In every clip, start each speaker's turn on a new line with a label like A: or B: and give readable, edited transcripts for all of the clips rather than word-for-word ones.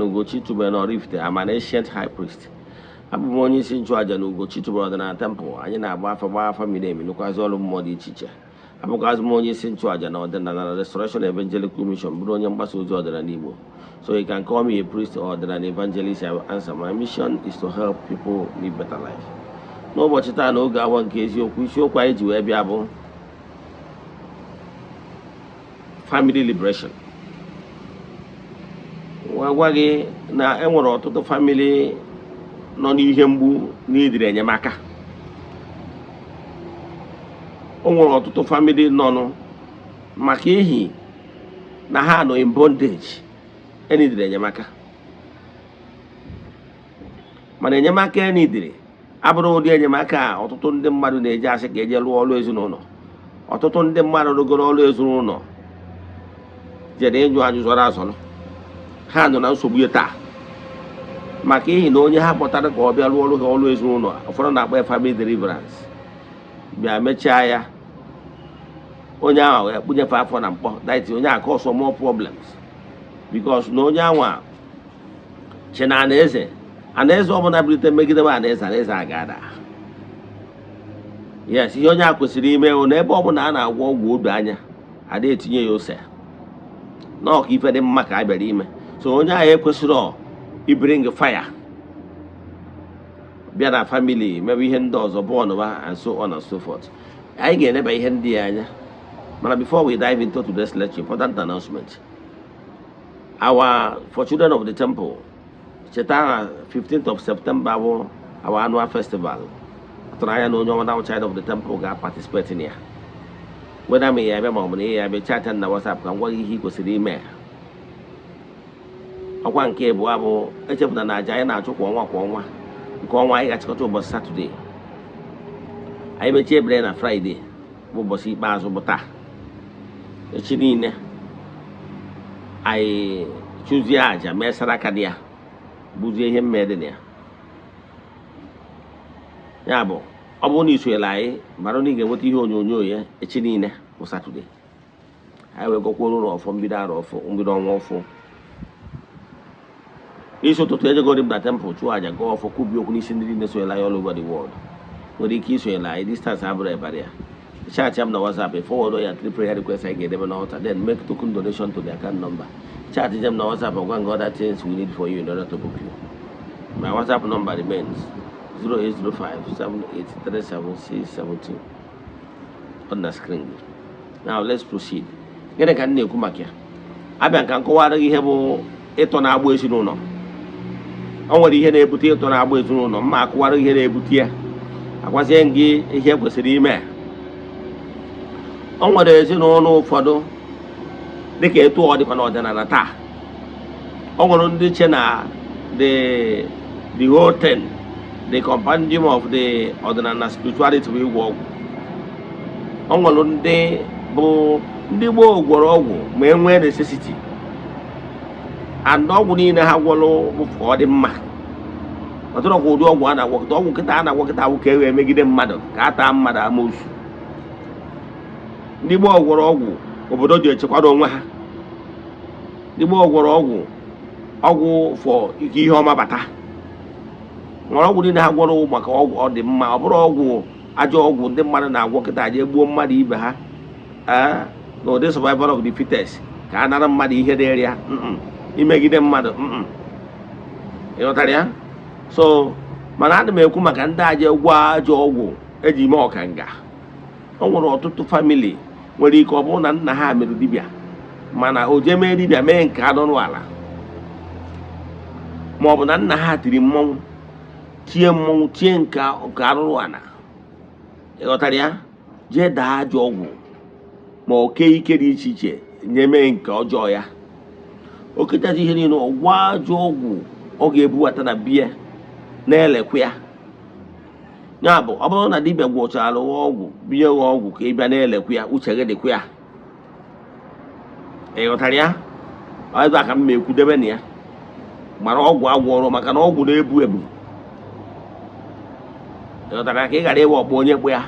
A: Ugochi tubelu na Oraifite. I'm an ancient high priest. Abụ m onye isi nchụaja na Ugochi tubelu ọdịnala temple. Anyị na-agba afa, gba afa miri emi, nụkwazị ọrụ mmụọ dị iche iche. Abụkwazị m onye isi nchụaja na ọdịnala Restoration Evangelical Mission, bụrụ onye mgbasa ozi ọdịnala Igbo. So you can call me a priest or ọdịnala evangelist, I will answer. My mission is to help people live better life. N'ụbọchị taa, n'oge awa nke eziokwu, isiokwu anyị ji wee bịa bụ family liberation. Wee gwa gị na enwere ọtụtụ family nọ n'ihe mgbu n'idiri enyemaka. O nwere ọtụtụ family nọnụ maka ihi na ha nọ in bondage, enidiri enyemaka. Mana enyemaka enidiri abụrụ ụdị enyemaka a ọtụtụ ndị mmadụ na-eji asị ka eje lụọ ọrụ ezinụlọ. Ọtụtụ ndị mmadụ rụgoro ọrụ ezinụlọ jere ịjụ ajụ zọrọ azọrọ, ha nọ na nsogbu ya taa, maka ihi na onye ha kpọtara ka ọ bịa rụọ ọrụ ha, ọrụ ezinụlọ ụfọdụ na-akpọ ya family deliverance, bịa mechaa ya, onye ahụ wee kpụnyefe afọ na mkpọ. That onye a cause more problems, because na onye anwa che na anaeze anaeze ọbụla bilite megidebe anaeze, anaeze a ga-ada. Yes, ihe onye a kwesịrị ime bụ na ebe ọbụla a na-agwọ ọgwụ odo anya, ada etinye ya ose n'ọka ife dị mma ka a bịara ime. So onye ahụ ekwesịrị ibring fire bịa na family mebe ihe ndị ọzọ bọọnụba and so on and so forth. Anyị ga-eneba ihe ndị ya anya. Mana before we dive into today's lecture, important announcement. Our for children of the temple, cheta na 15th of September bụ our annual festival. Atụrụ anya na onye ọbụla child of the temple ga-participate in ya, whether ma ya abịa ma ọ bụ na ya abịa. Chat na WhatsApp ka m gwa gị ihe ị kwesịrị ime. Ọkwa nke abụọ bụ, echefuna na aja anyị na-achụ kwa ọnwa kwa ọnwa, nke ọnwa anyị ga-achịkọta ụbọchị Saturday. Anyị mechie ebere na Friday bụ ụbọchị ikpeazụ, bụ taa, echi niile anyị chụzie aja, mee saraka dị ya, bụzie ihe mmee dị na ya. Ya bụ, ọ bụrụ na ị sonyere anyị, mara na ị ga-enweta ihe onyonyo ya echi niile bụ Saturday. Anyị wee gọkwuo ụlọ ọfọ mbido arọ ọfụ, mbido ọnwa ọfụ. N'isi ụtụtụ, ejegoro m na temple, chụọ aja, gọọ ọfọ, kwubi okwu n'isi ndị niile sonyere anyị all over the world. Nwere ike isonyere anyị, distance abụrụ ebara ya. Chat m na WhatsApp, forward ya three prayer requests anyị ga-edebe n'altar, then make token donation to the account number. Chat jem na WhatsApp, gwa gị other things we need for you in order to book you. My WhatsApp number remains 0805 7837672 on the screen. Now let's proceed. Gịnị ka m na-ekwu maka ya? Abịa nka nkọwara gị ihe bụ ịtọ na-agbụ ezinụlọ. O nwere ihe na-ebute ịtọ na-agbụ ezinụlọ. Mma akụwara ihe na-ebute ya, agwazie m gị ihe kwesịrị ime. O nwere ezinụlọ ụfọdụ, dịka etu ọ dịkwa n'ọdịnala taa, o nwere ndị che na the whole thing, the compendium of the ọdịnala spirituality, bụ ịgwọ ọgwụ. O nwere ndị bụ ndị gboo gwọrọ ọgwụ ma e nwee necessity, and ọgwụ niile ha gwọrọ bụ ka ọ dị mma. Ọ dịrọkwa ụdị ọgwụ a na-agwọ kịta. Ọgwụ kịta a na-agwọ kịta awụ ka e wee megide mmadụ, ka a taa mmadụ amoosu. Ndị gboo gwọrọ ọgwụ obodo ji echekwara onwe ha. Ndị gboo gwọrọ ọgwụ, ọgwụ fọ ike ihe ọma bata. Nwere ọgwụ niile ha gwọrọ maka ọgwụ ọ dị mma. Ọ bụrụ ọgwụ, ajọ ọgwụ ndị mmadụ na-agwọ kịta jee gbuo mmadụ ibe ha, ee, na ụdị survival of the fittest, ka a nara mmadụ ihe dịrị ya, imegide mmadụ. Ịghọtara ya? So mana ana m ekwu maka ndị aja gwọ ajọ ọgwụ eji mee ọkanga. O nwere ọtụtụ family nwere ike ọ bụrụ na nna ha mere dibịa, mana o jee mee dibịa, mee nke anụrụ ala, ma ọ bụ na nna ha tiri mmọnwụ, tie mmọnwụ, tie nke nke arụrụ ala. Ịghọtara ya? Jee daa ajọ ọgwụ ma oke ike dị iche iche nye mee nke ọjọọ ya. O kechazi ihe niile, ọgwụ, ajọ ọgwụ ọ ga-ebubata na biya na-elekwa ya. Ya bụ, ọ bụrụ na dibịa gwọchara ọgwụ, binye gị ọgwụ ka ị bịa na-elekwa ya, uche gị dịkwa ya. Ị ghọtara ya? Ebe a ka m ma ekwudebe na ya mara ọgwụ agwọrọ, maka na ọgwụ na-ebu ebu. Ị ghọtara? Ka ị ghara ịwe ọkpọ onye kpụ ya,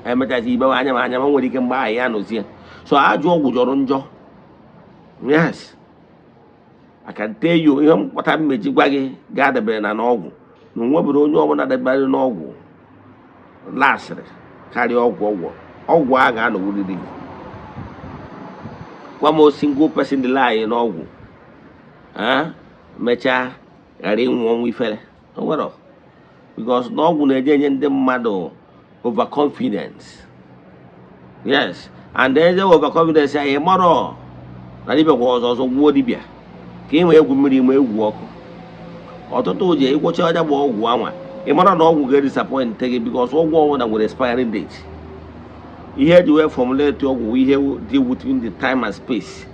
A: emechazi ibewe anya ma anya ma nwere ike mgbe ahụ ya nọzie. So ajọ ọgwụ jọrọ njọ. Yes. I can tell you, ihe mkpọta mmeji gwa gị ga-adabere na n'ọgwụ na onwebere onye ọbụla dabere n'ọgwụ lasịrị karịa ọgwụ. Ọgwụ a ga-anọwuriri gị. Gwa m single person dị anyị n'ọgwụ, mechaa ghara ịnwụ ọnwụ ifere o nwere, because na ọgwụ na-eje enye ndị mmadụ overconfidence. Yes, and eze overconfidence anyị marọ na dibịa kwa ọzọ ọzọ gwuo dibịa ka ị nwee egwu mmiri ma egwu ọkụ. Ọtụtụ ji ịgwọcha ọja bụ ọgwụ anwa, ị mara na ọgwụ ga-edisappoint gị, because ọgwụ ọbụla nwere expiring date. Ihe eji wee formulate ọgwụ bụ ihe dị within the time and space,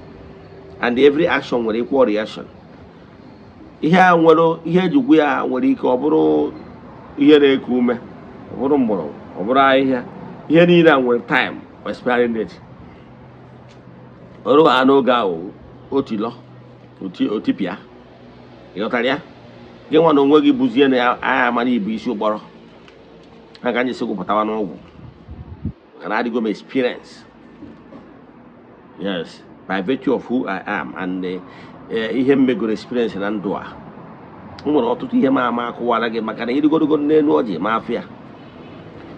A: and every action nwere equal reaction. Ihe a nwere ihe eji gwu ya nwere ike ọ bụrụ ihe na-eku ume, ọ bụrụ mgbọrọgwụ, ọ bụrụ ahịhịa, ihe niile a nwere time expiring date. Ọrụ ha n'oge ahụ otilọ otipịa, ịghọtara ya? Gị nwa na onwe gị bụzie na agha amara ibu isi ụkpọrọ ha ka anyị si gwụpụtawa n'ọgwụ, maka na adịgo m experience. Yes, by virtue of who I am and ihe m megoro experience na ndụ a, m nwere ọtụtụ ihe ma ama akụwara gị, maka na ịrịgorogo n'elu ọjị ma afịa.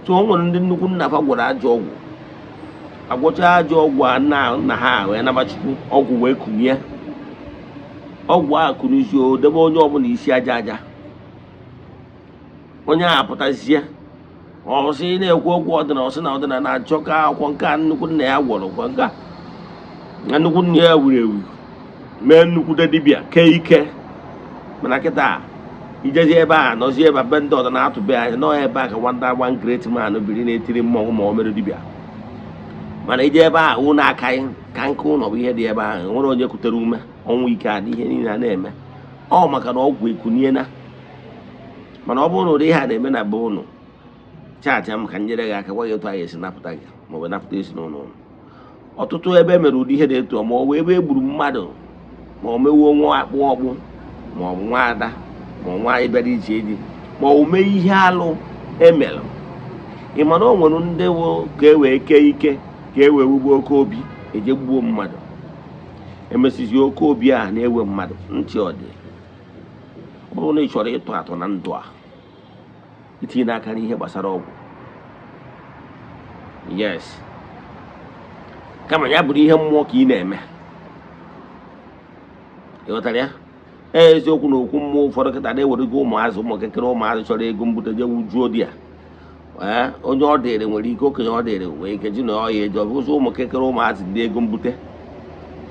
A: So o nwere ndị nnukwu nna fa gwọrọ ajọ ọgwụ, agwọcha ajọ ọgwụ a, nna nna ha wee nabachukwu ọgwụ wee kunie. Ọgwụ a kụnizie, o debe onye ọbụla isi aja aja. Onye a apụtazie, ọsị na-ekwu okwu ọdịnala, ọsị na ọdịnala na-achọ ka akwụkwọ nke a nnukwu nna ya gwọrọ kwa nke a na nnukwu nna ya wuru ewu mee nnukwu dibịa kee ike. Mana kịta ijezi ebe a nọzie ebe a be ndị ọzọ na-atụbe anya nọ ebe a ka nwata one great man biri na-etiri mmọnwụ ma o mere dibịa. Mana ije ebe a ụlọ akaghị ka nke ụlọ bụ ihe dị ebe ahụ, nwere onye kutere ume ọnwụ ike adị ihe niile a na-eme ọ maka na ọgwụ ekuniena. Mana ọ bụrụ na ụdị ihe a na-eme na be ụnụ, chaatị m ka m nyere gị aka gwa gị otu a ga-esi napụta gị maọbụ napụta ezinụlọ ụnụ. Ọtụtụ ebe e mere ụdị ihe dị etu a, ma ọ bụ ebe e gburu mmadụ, ma ọ mewuo nwa akpụ ọkpụ, ma ọ bụ nwa ada, ma ọ nwaanyị bịara iche di, ma ọ bụ mee ihe alụ emere. Ị ma na o nwere ndị wụ ka e wee kee ike, ka e wee wugbo oke obi, eje gbuo mmadụ, emesizi oke obi a na-ewe mmadụ ntị. Ọ dị, ọ bụrụ na ị chọrọ ịtụ atụ na ndụ a, itinye n'aka n'ihe gbasara ọgwụ, yes, kama ya bụrụ ihe mmụọ ka ị na-eme. Ị ghọtara ya? Ee, eziokwu na okwu mmụọ ụfọdụ kịta na-ewerego ụmụazị, ụmụ ụmụazị chọrọ ego mbute je wujuo di ya. Ee, onye ọ dịrị nwere ike, okenye ọ dịrị nwere ike ji na ọya eji ọ bụzi ụmụ kekere ụmụazị ndị ego mbute.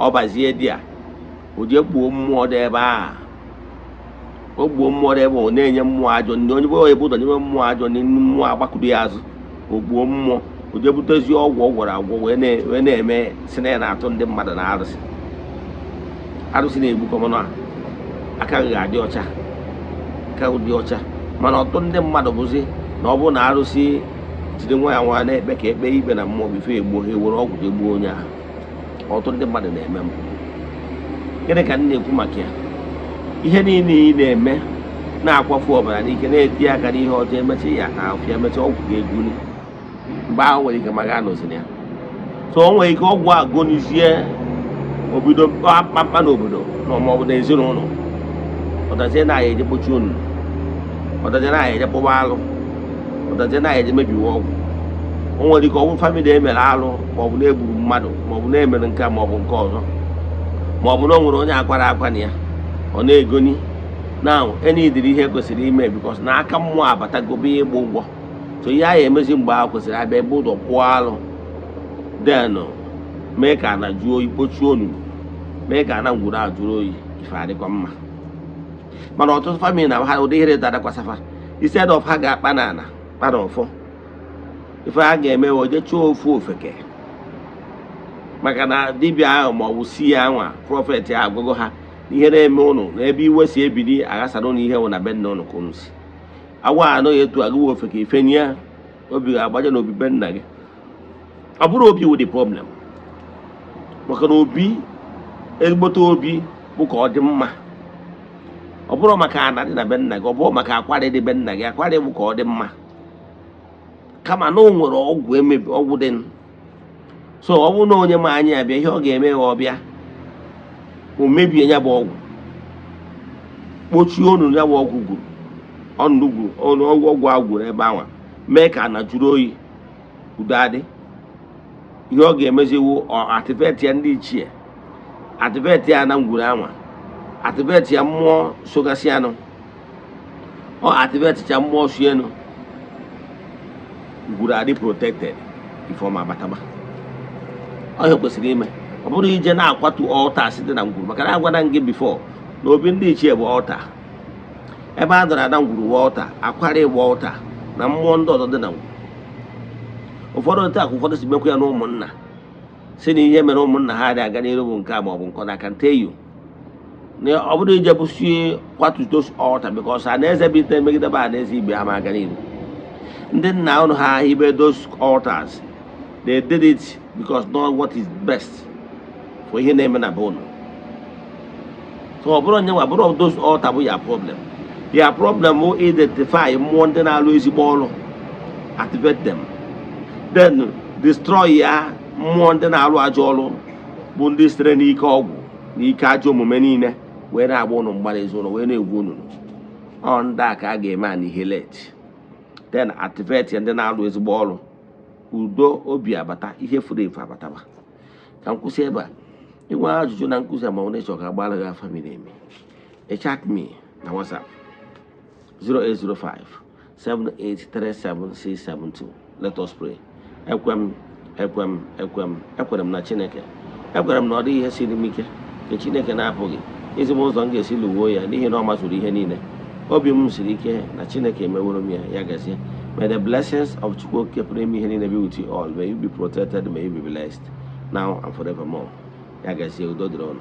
A: Ọ bazie di ya, o jee gbuo mmụọ dị ebe a, o gbuo mmụọ dị ebe ọ na-enye mmụọ ajọ ndị onye bụ ebu ụzọ nyebe mmụọ ajọ ndị mmụọ agbakụdo ya azụ. O gbuo mmụọ, o jee butezie ọgwụ ọ gwọrọ agwọ wee na-eme si na ya na-atụ ndị mmadụ na arụsị. Arụsị na-egbukọ, mana aka gị ga-adị ọcha, aka gị dị ọcha. Mana ọtụtụ ndị mmadụ bụzi na ọ bụrụ na arụsị jide nwa ya nwa na-ekpe ka ekpe ikpe na mmụọ before egbuo ha, ewere ọgwụ jee gbuo onye ahụ. Ọtụtụ ndị mmadụ na-eme mpụ. Gịnị ka m na-ekwu maka ya? Ihe niile ị na-eme na-akwafu ọbara n'ike, na-eti aka n'ihe ọjọọ, emecha ya na afịa, emecha ọgwụ ga-eguni. Mgbe ahụ nwere ike ma ga anọziri ya. So o nwere ike ọgwụ a gonizie, obido mkpamkpa n'obodo na maọbụ na ezinụlọ, ọdazie na ya eje kpochie onunu, ọdazie na ya eje kpọba alụ, ọdazie na ya eje mebiwe ọgwụ. O nwere ike ọ bụ family emere alụ, maọbụ na egburu mmadụ, maọbụ na emere nke a maọbụ nke ọzọ, maọbụ na o nwere onye akwara akwa na ya ọ na-egoni na enidiri ihe kwesịrị ime, because na aka mmụọ abatagobe ịgba ụgwọ. So ihe a ya emezi mgbe ahụ kwesịrị abịa ebe ụzọ kwụọ alụ, then mee ka ana jụọ oyi, kpochie onunu, mee ka ana ngwuru a jụrụ oyi, ife adịkwa mma. Mana ọtụtụ family na ha ụdị ihe adakwasafa, instead of ha ga-akpa na ana kpa na ọfọ, ife ha ga-eme o jee chụọ ofu ofeke, maka na dibịa ahụ ma ọ bụ si ya nwa prophet ya agwago ha ihe na-eme ụnụ na ebe iwe si ebili aghasara ụnụ ihe wụ na be nna ụnụ ka ụnụ si agwa anọghị etu agụwa ofeke ifenye ya obi ga-agbaje n'obi be nna gị. Ọ bụrụ obi wụ the problem, maka na obi ezigbote obi bụ ka ọ dị mma. Ọ bụrụ maka ana dị na be nna gị, ọ bụrụ maka akwarị dị be nna gị, akwarị bụ ka ọ dị mma, kama na o nwere ọgwụ emebi ọgwụ dị. So ọ bụrụ na onye ma anya ya bịa, ihe ọ ga-eme ya, ọ bịa o mebie ya bụ ọgwụ. Kpochie onunu ya bụ ọgwụ gwuru, ọnụnụ gwuru, ọnụ ọgwụ, ọgwụ ahụ gwuru ebe ahụ, mee ka ana jụrụ oyi, udo adị. Ihe ọ ga-emeziwu, ọ activate ya ndị ichie, activate ya na ngwuru anwa, activate ya mmụọ sogasị anụ, ọ activate cha mmụọ si enu, ngwuru adị protected. Ifeọma abataba. Ọ ihe kwesịrị ime, ọ bụrụ ije na-akwatu altars dị na ngwuru, maka na agwana m gị before na obi ndị ichie bụ altar, ebe a dọrọ ada ngwuru bụ altar, akwara bụ altar, na mmụọ ndị ọzọ dị na ngwuru. Ụfọdụ taa ka ụfọdụ si mekwa ya na ụmụnna si na ihe mere ụmụnna ha adịghị aga n'iru bụ nke a ma ọ bụ nke ọ na can tell you na ọ bụrụ ije bụsie kwatu those altar, because anaeze bụ ite megide bụ anaeze igbe ama aga n'iru. Ndị nna unu ha hibe those altars, they did it because not what is best for ihe na-eme na be unu. So ọ bụrụ onye nwa bụrụ those altar bụ ya problem. Ya problem bụ identify mmụọ ndị na-alụ ezigbo ọrụ, activate them, then destroy ya mmụọ ndị na-alụ ajọ ọrụ, bụ ndị sitere n'ike ọgwụ na ike ajọ omume niile wee na-agba ụnụ mgbara ezinụlọ, wee na-egwu unu. Ọ ndị a ka a ga-eme annihilate, then activate ndị na-alụ ezigbo ọrụ, udo obi abata, ihe furu efu abataba. Ka m kwụsị ebe a. Inwe ajụjụ na nkụzi ma ọ na ịchọ ka agbara gị afa miri emi, ị chat me na WhatsApp 0805 7837672. Let us pray. Ekwem, ekwem, ekwem, ekwere m na Chineke. Ekwere m na ọ dịghị ihe siri m ike nke Chineke na-apụghị ezigbo ụzọ m ga-esi lụwuo ya, n'ihi na ọ mazuru ihe niile. Obi m siri ike na Chineke emeworo m ya. Ya gazie. May the blessings of Chukwu Okike pụrụ ime ihe niile be with you all. May you be protected, may you be blessed now and forevermore. Ya gazie, udo dịrị unu.